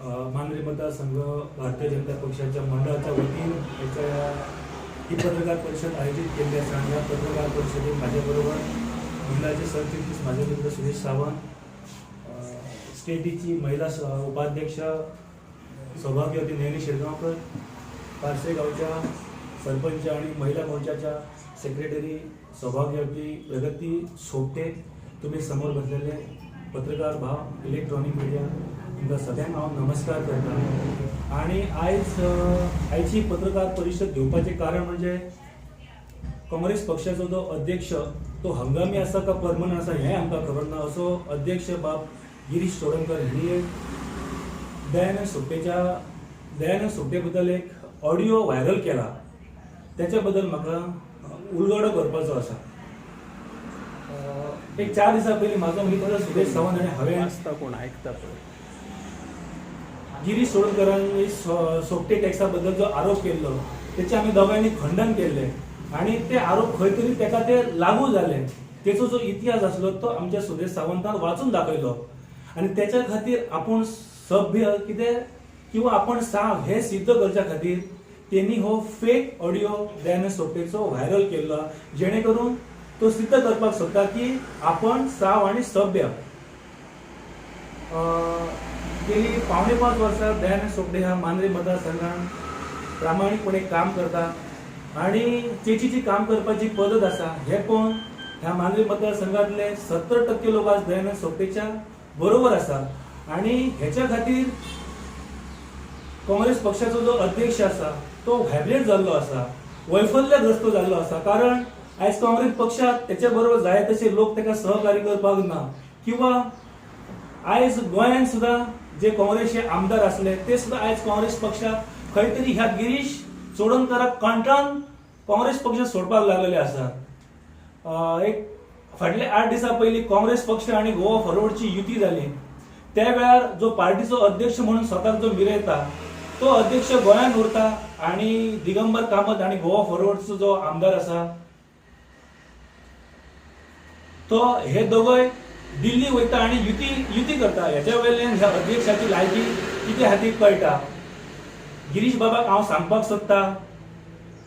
मांद्रे मतदारसंघ भारतीय जनता पक्षाच्या मंडळाच्या वतीन याच्या ही पत्रकार परिषद आयोजित केली आसा आनी ह्या पत्रकार परिशदेक म्हाज्या बरोबर मंडळाचे सरचिटणीस माझे मित्र सुरेश सावंत, स्टेटीची महिला उपाध्यक्ष सौभाग्यवती नयनी शेरगांवकर, पार्से गावच्या सरपंच आणि महिला मोर्चाच्या सेक्रेटरी सौभाग्यवती प्रगती सोपटे, तुम्ही समोर बसलेले पत्रकार भाव, इलेक्ट्रॉनिक मिडिया, तुमकां सगळ्यांक हांव नमस्कार करता. आणि आयज आयची पत्रकार परिषद घेवपाचें कारण म्हणजे काँग्रेस पक्षाचो जो अध्यक्ष तो हंगामी आसा का परमनंट आसा हें आमकां खबर ना. असो अध्यक्ष बाब गिरीश चोडणकर हांणी एक दयानंद सोपटे बद्दल एक ऑडियो व्हायरल केला. त्याच्या बद्दल म्हाका उलगडो करपाचो आसा. एक 4 दिसां पयलीं म्हाजो मित्र सुरेश सावंत आनी हांवें वाचता कोण, आयकता पळय. गिरीश चोडणकरांनी सोपटे टॅक्सा बद्दल जो आरोप केल्लो तेचे आमी दोगांयनी खंडन केल्ले आनी ते आरोप खंय तरी तेका ते लागू जाले. तेचो जो इतिहास आसलो तो आमच्या सुरेश सावंतान वाचून दाखयलो आनी तेच्या खातीर आपूण सभ्य कितें किंवा आपण साव हे सिद्ध करच्या खातीर तेनी हो फेक ऑडियो दयानंद सोपटेचो व्हायरल केल्लो, जेणे करून तो सिद्ध करपाक सोदता की आपण साव आनी सभ्य. गेली 4.75 वर्सां दयानंद सोपटे ह्या मांद्रे मतदारसंघात प्रामाणीकपणे काम करता आणि तेची जी काम करपाची पद्दत आसा हे पळोवन ह्या मांद्रे मतदारसंघातले 70% लोक आज दयानंद सोपटेच्या बरोबर आसा. आणि हेच्या खातीर काँग्रेस पक्षाचो जो अध्यक्ष आसा तो व्हायब्रेट जाल्लो आसा, वैफल्यग्रस्त जाल्लो आसा, कारण आयज काँग्रेस पक्षात तेच्या बरोबर जाय तशे लोक ताका सहकार्य करपाक ना किंवा आयज गोंयांत सुद्दां जे काँग्रेसचे आमदार आसले ते सुद्दां आयज काँग्रेस पक्षाक खंय तरी ह्या गिरीश चोडणकराक कंटाळून काँग्रेस पक्ष सोडपाक लागलेले आसात. एक फाटले 8 दिसां पयलीं काँग्रेस पक्ष आनी गोवा फॉरवर्डची युती जाली. त्या वेळार जो पार्टीचो अध्यक्ष म्हणून स्वताक जो मिरयता तो अध्यक्ष गोंयांत उरता आनी दिगंबर कामत आनी गोवा फॉरवर्डचो जो आमदार आसा तो हे दोगय दिल्ली वयता आनी युती युती करता. हेच्या वयल्यान ह्या अध्यक्षाची लायकी कितें आहा ती कळटा. गिरीश बाबाक हांव सांगपाक सोदता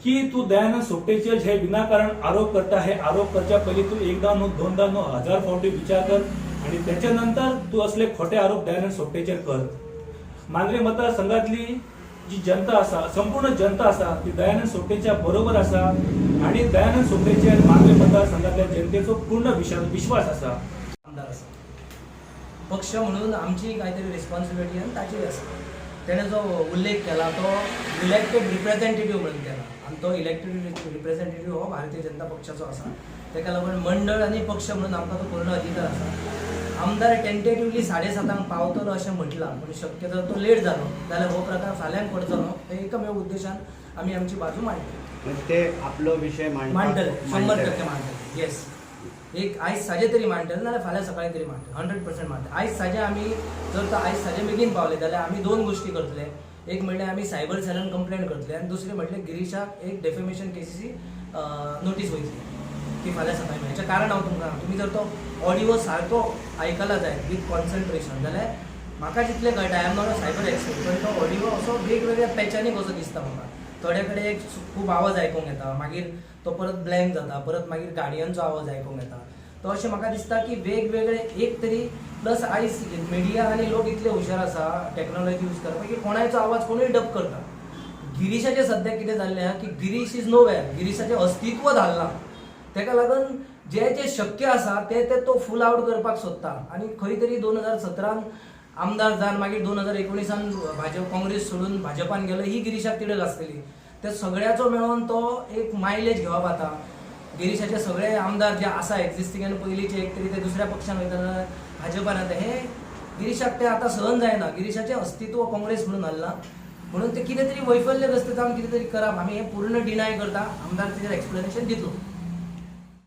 की तूं दयानंद सोपटेचेर जे विनाकारण आरोप करता, हे आरोप करच्या पयलीं तूं एकदां न्हू, दोनदा न्हू, हजार फावटी विचार कर आनी त्याच्या नंतर तूं असले खोटे आरोप दयानंद सोपटेचेर कर. मांद्रे मतदारसंघातली जी जनता आसा, संपूर्ण जनता आसा, ती दयानंद सोपटेच्या बरोबर आसा आनी दयानंद सोपटेचेर मांद्रे मतदारसंघातल्या जनतेचो पूर्ण विश्वास आसा. आमदार आसा. पक्ष म्हणून आमची कांयतरी रिस्पॉन्सिबिलिटी आनी ताचीय आसा. तेणें जो उल्लेख केला तो इलेक्टेड रिप्रेझेंटेटीव म्हणून केला आनी तो इलेक्टेड रिप्रेझेंटेटीव हो भारतीय जनता पक्षाचो आसा. ताका लागून मंडळ आनी पक्ष म्हणून आमकां तो पूर्ण अधिकार आसा. आमदार टेंटेटिवली 7:30 पावतलो अशें म्हटलां, पूण शक्य जर तो लेट जालो जाल्यार हो प्रकार फाल्यांक पडचो न्हू हे एकमेव उद्देशान आमी आमची बाजू मांडली. म्हणजे ते आपलो विषय मांडटले, 100% मांडटले. मांडटले, येस. एक आयज साजे तरी मांडटले, नाल्यार फाल्यां सकाळी तरी मांडटले, 100% मांडटले. आयज साजे आमी जर तो आयज साजे बेगीन पावले जाल्यार आमी दोन गोश्टी करतले. एक म्हणल्यार आमी सायबर सेलान कंप्लेन करतले आनी दुसरें म्हणल्यार गिरीशाक एक डेफेमेशन केसीची नोटीस वयतली की फाल्यां सकाळी. हेचें कारण हांव तुमकां सांगता. तुमी जर तो ऑडियो सारको आयकला जायत विथ कॉन्सन्ट्रेशन जाल्यार म्हाका जितलें कळटा, I am not a cyber expert, पण तो ऑडियो असो वेगवेगळ्या पॅचांनी कसो दिसता म्हाका. थोड्या कडेन एक खूब आवाज आयकूंक येता, मागीर तो परत ब्लँक जाता, परत मागीर गाडयांचो आवाज आयकूंक येता. तो अशें म्हाका दिसता की वेगवेगळे एक तरी प्लस आयज मिडिया आनी लोक इतले हुशार आसा टॅक्नॉलॉजी यूज करपाक की कोणायचो आवाज कोणूय डब करता. गिरीशाचें सद्याक कितें जाल्लें आहा की गिरीश is know where. गिरीशाचें अस्तित्व धाडलां. तेका लागून जे जे शक्य आसा ते ते तो फूल आवट करपाक सोदता आनी खंय तरी 2017न आमदार जावन मागीर 2019न भाजप काँग्रेस सोडून भाजपान गेलो ही गिरीशाक तिडक आसतली. ते सगळ्याचो मेळोन तो एक मायलेज घेवप आतां. गिरीशाचे सगळे आमदार जे आसा एक्झिस्टींग आनी पयलींचे, एक तरी ते दुसऱ्या पक्षान वयतना भाजपान येता, हे गिरीशाक ते आतां सहन जायना. गिरीशाचें अस्तित्व काँग्रेस म्हणून हाडलां म्हणून ते कितें तरी वैफल्यग्रस्त जावन कितें तरी करप. आमी हें पूर्ण डिनाय करता. आमदार तेजेर एक्सप्लेनेशन दितलो.